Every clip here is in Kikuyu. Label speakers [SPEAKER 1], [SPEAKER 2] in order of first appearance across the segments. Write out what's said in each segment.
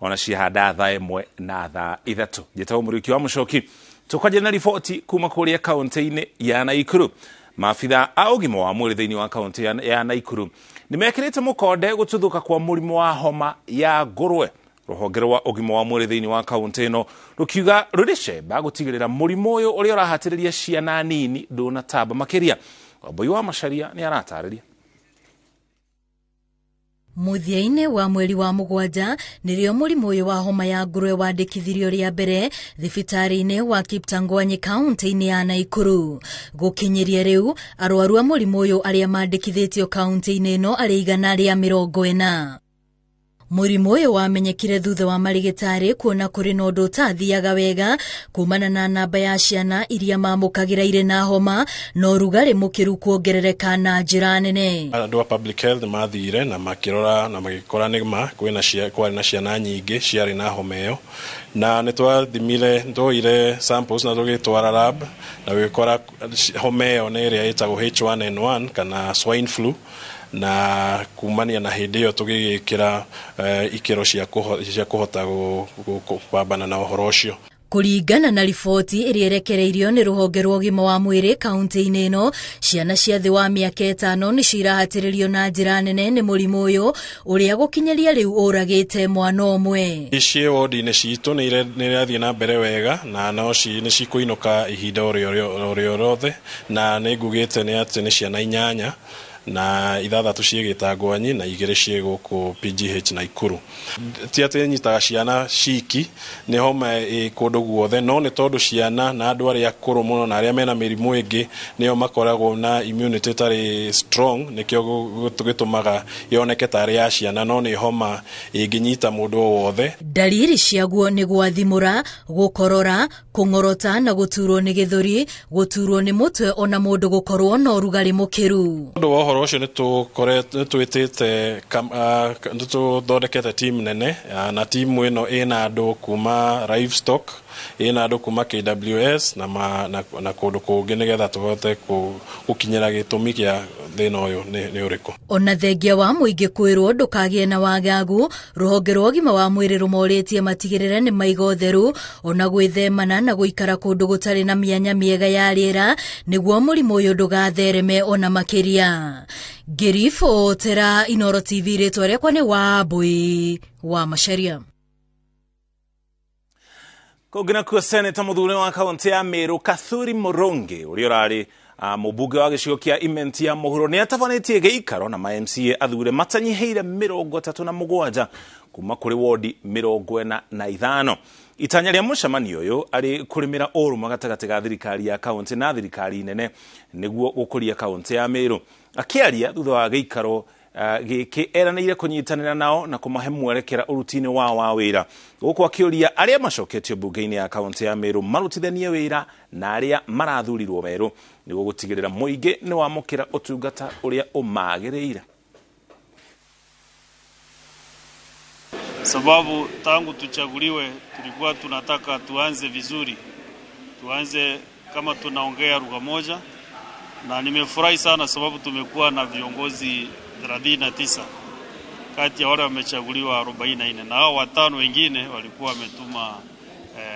[SPEAKER 1] Ona cihanda thaa 1 na thaa 3. Njĩtagwo Mũriũki wa Mũcoki. Tũkwanjia na riboti kuma kũrĩa kaunti-inĩ ya Naikuru. Maabitha a ũgima wa mwĩrĩ thĩinĩ wa kaunti ya Naikuru nĩ mekĩrĩte mũkonde gũtuthũka kwa mũrimũ wa homa ya ngũrwe. Rũhonge rwa ũgima wa mwĩrĩ thĩinĩ wa kaunti ĩno rũkiuga rũrĩ cemba gũtigĩrĩra mũrimũ ũyũ ũrĩa ũrahatĩrĩria ciana nini ndũnatamba makĩria. Wambui wa Macharia nĩ aratarĩria.
[SPEAKER 2] Mũthia-inĩ wa mweri wa 7 nĩrĩo mũrimũ ũyũ wa homa ya ngũrwe wandĩkithirio rĩa mbere thibitarĩ-inĩ wa Kiptangwanyi kaunti-inĩ ya Naikuru. Gũkinyĩria rĩu arwaru a mũrimũ ũyũ arĩa mandĩkithĩtio kaunti-inĩ ĩno arĩ 140. Mũrimũ ũyũ wamenyekire thutha wa marigitari kuona kũrĩ na ũndũ ũtathiaga wega kumana na namba ya ciana iria mamũkagĩra irĩ na homa na ũrugarĩ mũkĩru kuongerereka na njĩra nene.
[SPEAKER 3] Andũ a public health mathire na makĩrora na magĩkora nĩ ma kwarĩ na ciana nyingĩ ciarĩ na homa ĩyo, na nĩ twathimire, nĩtwoire samples na tũgĩtwara lab na gũgĩkora homa ĩyo nĩ ĩrĩa ĩtagwo H1N1 kana swine flu, na kumania na hĩndĩ ĩyo tũgĩgĩkĩra ikĩro cia kũhota kũpambana na ũhoro ũcio.
[SPEAKER 2] Kũringana na riboti ĩrĩa ĩrekereirio nĩ rũhonge rwa ũgima wa mwĩrĩ kaunti-inĩ ĩno, ciana cia thĩ wa mĩaka 5 nĩcio irahatĩrĩrio na njĩra nene nĩ mũrimũ ũyũ ũrĩa gũkinyĩria rĩu ũragĩte mwana ũmwe.
[SPEAKER 3] Ici wodi-inĩ citũ nĩ irathiĩ na mbere wega na no nĩ cikũinũka ihinda o rĩothe, na nĩ ngugĩte nĩ atĩ nĩ ciana 8 na 6 ciĩ Gĩtangwanyi na 2 ciĩ gũkũ PGH Naikuru. Ti atĩ nyitaga ciana ciki, nĩ homa ĩ kũndũ guothe, no nĩ tondũ ciana na andũ arĩa akũrũ mũno na arĩa mena mĩrimũ ĩngĩ nĩo makoragwo na immunity ĩtarĩ strong, nĩkĩo gĩtũmaga yoneke tarĩ ya ciana, no nĩ homa ĩngĩnyita mũndũ o wothe.
[SPEAKER 2] Ndariri ciaguo nĩ gwathimũra, gũkorora, kũng'orota na gũturwo nĩ gĩthũri, gũturwo nĩ mũtwe ona mũndũ gũkorwo na ũrugarĩ mũkĩru.
[SPEAKER 3] Ũndũ wa ũhoro ũcio nĩ twĩtĩte, nĩ tũthondekete team nene, na timu ĩno ĩna andũ kuma livestock, ĩna andũ kuma KWS na kũndũ kũngĩ nĩgetha tũhote gũkinyĩra gĩtũmi kĩa thĩna ũyũ nĩ ũrĩkũ.
[SPEAKER 2] Ona thengia wa mũingĩ kwĩrwo ndũkagĩe na wagagu, rũhonge rwa ũgima wa mwĩrĩ rũmorĩtie matigĩrĩre nĩ maiga ũtheru ona gwĩthemana na gũikara kũndũ gũtarĩ na mĩanya mĩega ya rĩera nĩguo mũrimũ ũyũ ndũgathereme ona makĩria. Ngĩribotera Inooro TV, rĩtwa rĩakwa nĩ Wambui wa Macharia.
[SPEAKER 1] Kũngĩ nakuo, seneta mũthure wa kaunti ya Meru Kathuri Mũrũngĩ ũrĩa ũrarĩ mũmbunge wa gĩcigo kĩa Imenti ya mũhuro nĩ atabanĩtie gĩikaro na ma MCA athure matanyihĩire 37 kuma kũrĩ wodi 45. Itanya rĩa mũcemanio ũyũ arĩ kũrĩmĩra ũrũmwe gatagatĩ ga thirikari ya kaunti na thirikari nene nĩguo gũkũria kaunti ya Meru. Akĩaria thutha wa gĩikaro gĩkĩ eranĩire kũnyitanĩra nao na kũmahe mwerekera ũruti-inĩ wao wa wĩra, gũkũ akĩũria arĩa macoketio mbunge-inĩ ya kaunti ya Meru marutithanie wĩra na arĩa marathurirwo werũ nĩguo gũtigĩrĩra mũingĩ nĩ wamũkĩra ũtungata ũrĩa ũmagĩrĩire.
[SPEAKER 4] Sababu tangu tuchaguliwe tulikuwa tunataka tuanze vizuri, tuanze kama tunaongea lugha moja, na nimefurahi sana sababu tumekuwa na viongozi 39 kati ya wale wamechaguliwa 44, na hao 5 wengine walikuwa wametuma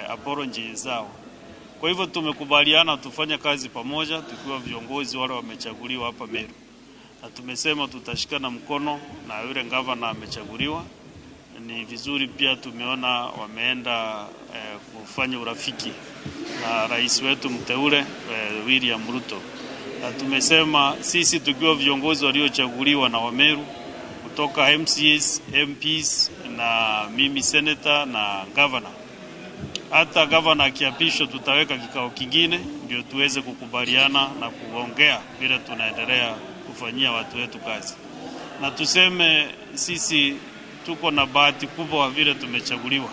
[SPEAKER 4] apology zao. Kwa hivyo tumekubaliana tufanye kazi pamoja tukiwa viongozi wale wamechaguliwa hapa Meru, na tumesema tutashikana mkono na yule gavana amechaguliwa. Ni vizuri pia tumeona wameenda kufanya urafiki na rais wetu mteule William Ruto. Na tumesema sisi tukiwa viongozi waliochaguliwa na Wameru kutoka MCAs, MPs na mimi senator na governor, hata governor akiapishwa tutaweka kikao kingine ndio tuweze kukubaliana na kuongea vile tunaendelea kufanyia watu wetu kazi. Na tuseme sisi tuko na bahati kubwa vile tumechaguliwa,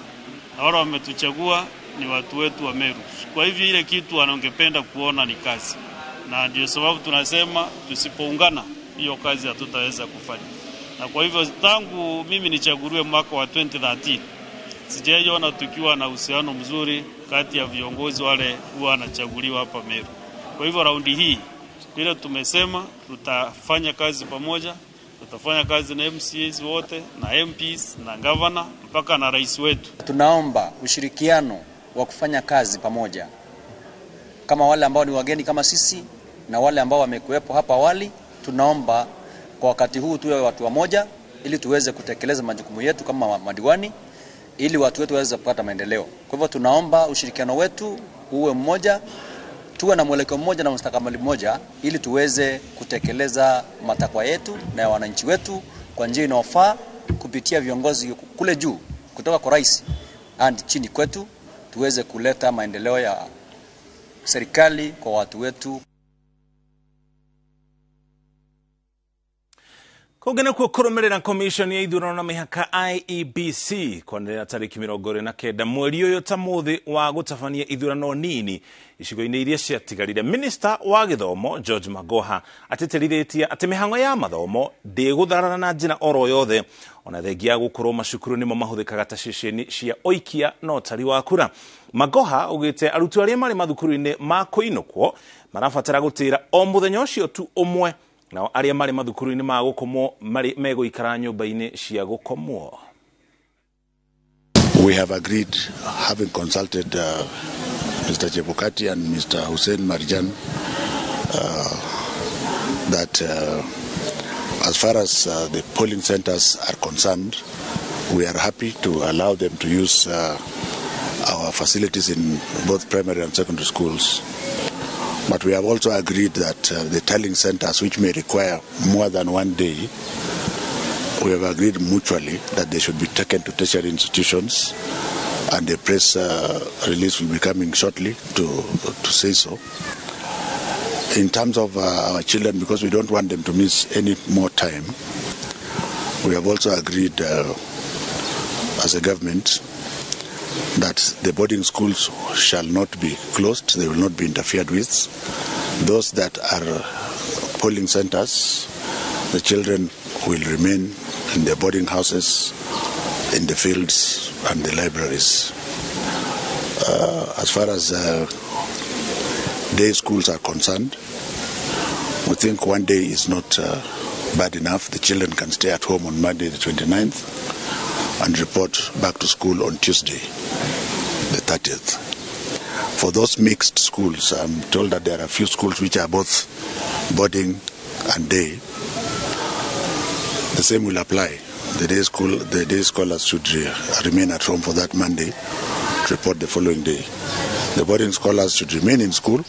[SPEAKER 4] na wale wametuchagua ni watu wetu wa Meru. Kwa hivyo ile kitu wanangependa kuona ni kazi, na ndio sababu tunasema tusipoungana hiyo kazi hatutaweza kufanya. Na kwa hivyo tangu mimi nichaguliwe mwaka wa 2013 sijaiona tukiwa na uhusiano mzuri kati ya viongozi wale huwa wanachaguliwa hapa Meru. Kwa hivyo raundi hii vile tumesema tutafanya kazi pamoja, Tutafanya kazi na MCAs wote na MPs na governor mpaka na rais wetu.
[SPEAKER 5] Tunaomba ushirikiano wa kufanya kazi pamoja, kama wale ambao ni wageni kama sisi na wale ambao wamekuwepo hapa awali. Tunaomba kwa wakati huu tuwe watu wamoja, ili tuweze kutekeleza majukumu yetu kama madiwani, ili watu wetu waweze kupata maendeleo. Kwa hivyo tunaomba ushirikiano wetu uwe mmoja, tuwe na mwelekeo mmoja na mustakabali mmoja, ili tuweze kutekeleza matakwa yetu na ya wananchi wetu kwa njia inayofaa, kupitia viongozi kule juu kutoka kwa rais hadi chini kwetu, tuweze kuleta maendeleo ya serikali kwa watu wetu.
[SPEAKER 1] Kũngĩ kuo kũrũmĩrĩra commission ya ithurano na mĩhaka IEBC kwanĩrĩra tarĩki 29 mweri ũyũ ta mũthĩ wa gũtabania ithurano nini icigo-inĩ iria ciatigarire. Minister wa gĩthomo George Magoha atĩtĩrithĩtie atĩ mĩhang'o ya mathomo ndĩgũtharana na njĩra oro yothe, ona thengia ya gũkorwo macukuru nĩmo mahũthĩkaga ta ceceni cia ũikia na ũtari wa kura. Magoha augĩte arutwo arĩa marĩ mathukuru-inĩ ma kũinũkwo marabatara gũtĩra o mũthenya ũcio tu ũmwe, nao arĩa marĩ mathukuru-inĩ ma gũkomwo marĩ megũikara nyũmba-inĩ cia gũkomwo.
[SPEAKER 6] We have agreed, having consulted Mr. Chebukati and Mr. Hussein Marjan, that as far as the polling centers are concerned, we are happy to allow them to use our facilities in both primary and secondary schools. But we have also agreed that the tallying centers, which may require more than one day, we have agreed mutually that they should be taken to tertiary institutions, and the press release will be coming shortly to say so. In terms of our children, because we don't want them to miss any more time, we have also agreed as a government that the boarding schools shall not be closed, they will not be interfered with. Those that are polling centers, the children will remain in their boarding houses, in the fields and the libraries. As far as day schools are concerned, we think one day is not bad enough. The children can stay at home on Monday the 29th and report back to school on Tuesday, the 30th. For those mixed schools, I'm told that there are a few schools which are both boarding and day. The same will apply. The day scholars should remain at home for that Monday, to report the following day. The boarding scholars should remain in school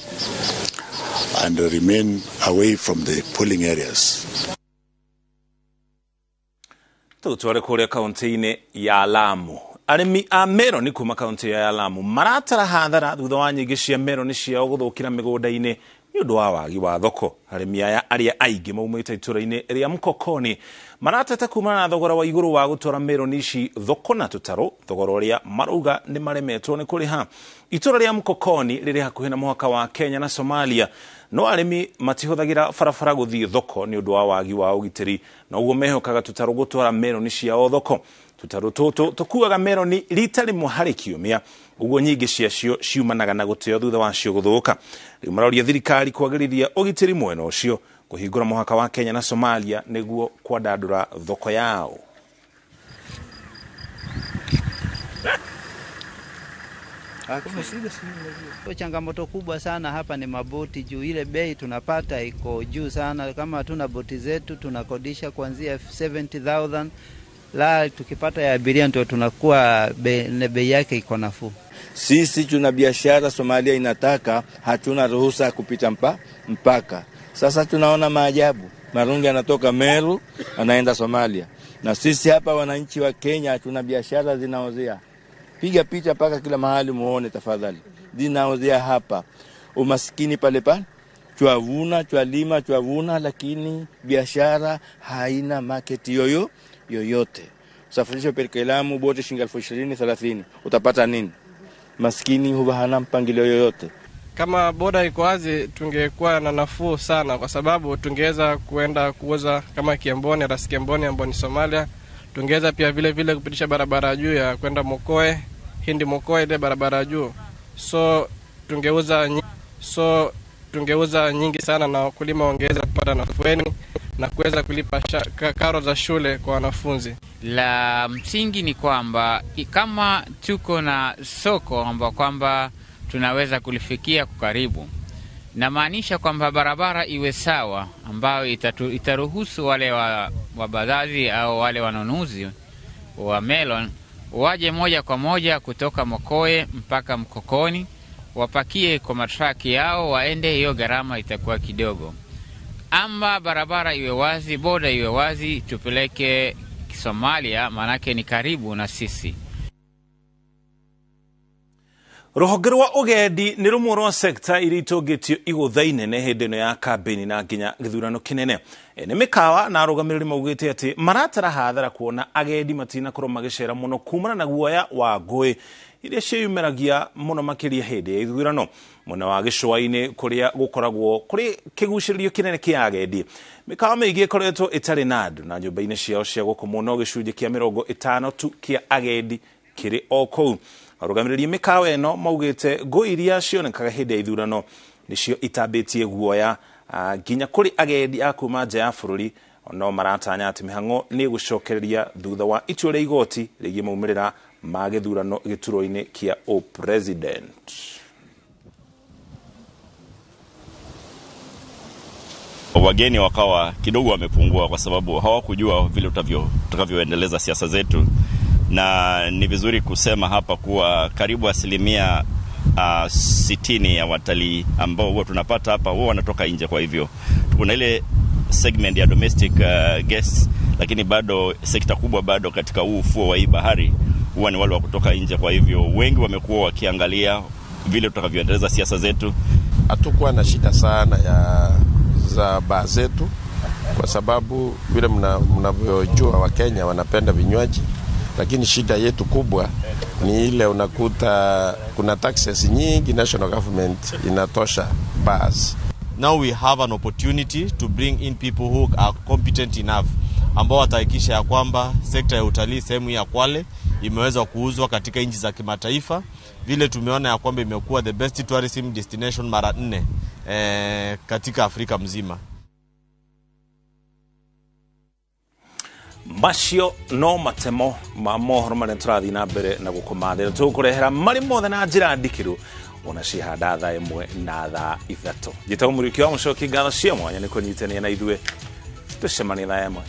[SPEAKER 6] and remain away from the polling areas.
[SPEAKER 1] Tũtware kũrĩa kaunti-inĩ ya Lamu. Arĩmi a meroni kuma kaunti ya Lamu maratara hathara thutha wa nyingĩ cia meroni ciao gũthũkĩra mĩgũnda-inĩ nĩ ũndũ wa wagi wa thoko. Arĩmi aya arĩa aingĩ maumĩte itũra-inĩ rĩa Mkokoni marateta kumana na thogora wa igũrũ wa gũtwara meroni ici thoko na tũtarũ, thogora ũrĩa marauga nĩ maremetwo nĩ kũrĩha. Itũra rĩa Mkokoni rĩrĩ hakuhĩ na mũhaka wa Kenya na Somalia, no arĩmi matihũthagĩra barabara gũthiĩ thoko nĩ ũndũ wa wagi wa ũgitĩri, na ũguo mehokaga tũtarũ gũtwara meroni ciao thoko. Tũtarũ tũtũ tũkuaga meroni rita rĩmwe harĩ kiumia, ũguo nyingĩ ciacio ciumanaga na gũteo thutha wacio gũthũka. Rĩu maroria thirikari kwagĩrithia ũgitĩri mwena ũcio, kũhingũra mũhaka wa Kenya na Somalia nĩguo kwandandũra thoko yao.
[SPEAKER 7] Changamoto kubwa sana hapa ni maboti, juu ile bei tunapata iko juu sana. Kama hatuna boti zetu tunakodisha kuanzia 70,000, la tukipata ya abiria ndio tunakuwa bei yake iko nafuu.
[SPEAKER 8] Sisi tuna biashara Somalia inataka, hatuna ruhusa kupita mpaka. Sasa tunaona maajabu, marungi anatoka Meru anaenda Somalia, na sisi hapa wananchi wa Kenya tuna biashara zinaozea. Piga picha paka kila mahali muone tafadhali. Zinaozea hapa. Umaskini pale pale, twavuna, twalima, twavuna, lakini biashara haina market yoyote. Usafirisho peleke Lamu boti shilingi 20,000 30,000. Utapata nini? Maskini huwa hana mpangilio yoyote.
[SPEAKER 9] Kama boda iko wazi tungekuwa na nafuu sana, kwa sababu tungeweza kuenda kuuza kama Kiamboni, Ras Kiamboni ambao ni Somalia. Tungeweza pia vile vile kupitisha barabara juu ya kwenda Mokoe, Hindi Mokoe ile barabara juu. So tungeuza nyingi sana na wakulima wangeweza kupata nafueni. na kuweza kulipa karo za shule kwa wanafunzi.
[SPEAKER 10] La msingi ni kwamba kama tuko na soko ambao kwamba tunaweza kulifikia kwa karibu, namaanisha kwamba barabara iwe sawa ambayo itaruhusu wale wabadhazi au wale wanunuzi wa melon waje moja kwa moja kutoka Mokoe mpaka Mkokoni, wapakie kwa matraki yao waende, hiyo gharama itakuwa kidogo. Ama barabara iwe wazi, boda iwe wazi, tupeleke Somalia, manake ni karibu na sisi.
[SPEAKER 1] Rũhonge rwa ũgendi nĩ rũmwe rwa sekta iria itũngĩtio igũtha inene hĩndĩ ĩno ya kambĩini na nginya gĩthurano kĩnene. Ene mĩkawa na arũgamĩrĩri maugĩte atĩ maratara hathara kuona agendi matinakorwo magĩcera mũno kumana na guoya wa ngũĩ iria ciĩyumĩragia mũno makĩria hĩndĩ ya ithurano. Mwena wa gĩcũa-inĩ kũrĩa gũkoragwo kũrĩ kĩgucĩrĩrio kĩnene kĩa agendi, mĩkawa mĩingĩ ĩkoretwo ĩtarĩ na andũ na nyũmba-inĩ ciao cia gũkomwo no gĩcunjĩ kĩa 50 tu kĩa agendi kĩrĩ o kũu. Arũgamĩrĩri mĩkawa ĩno maugĩte ngũĩ iria cionekaga hĩndĩ ya ithurano nĩcio itambĩtie guoya nginya kũrĩ agendi a kuma nja ya bũrũri, no maratanya atĩ mĩhang'o nĩ ĩgũcokereria thutha wa itua rĩa igoti rĩgiĩ maumĩrĩra ma gĩthurano gĩturwa-inĩ kĩa ũpresident.
[SPEAKER 11] Wageni wakawa kidogo wamepungua kwa sababu hawakujua vile tutakavyoendeleza siasa zetu, na ni vizuri kusema hapa kuwa karibu 60% ya watalii ambao huwa tunapata hapa huwa wanatoka nje. Kwa hivyo kuna ile segment ya domestic guests, lakini bado sekta kubwa bado katika huu ufuo wa hii bahari huwa ni wale wa kutoka nje. Kwa hivyo wengi wamekuwa wakiangalia vile tutakavyoendeleza siasa zetu.
[SPEAKER 12] Hatukuwa na shida sana ya za baa zetu kwa sababu vile mnavyojua Wakenya wanapenda vinywaji, lakini shida yetu kubwa ni ile unakuta kuna taxes nyingi national government inatosha bars.
[SPEAKER 13] Now we have an opportunity to bring in people who are competent enough ambao watahakikisha ya kwamba sekta ya utalii sehemu ya Kwale imeweza kuuzwa katika nchi za kimataifa, vile tumeona ya kwamba imekuwa the best tourism destination mara 4 katika Afrika mzima.
[SPEAKER 1] Macio no matemo ma mohoro marĩa tũrathiĩ na mbere na gũkũmathĩra tũgũkũrehera marĩ mothe na njĩra ndikĩru ona cihanda thaa 1 na thaa 3. Njĩtagwo Mũriũki wa Mũcoki, ngatho cia mwanya nĩ kũnyitania na ithuĩ, tũcemanie thaa 1.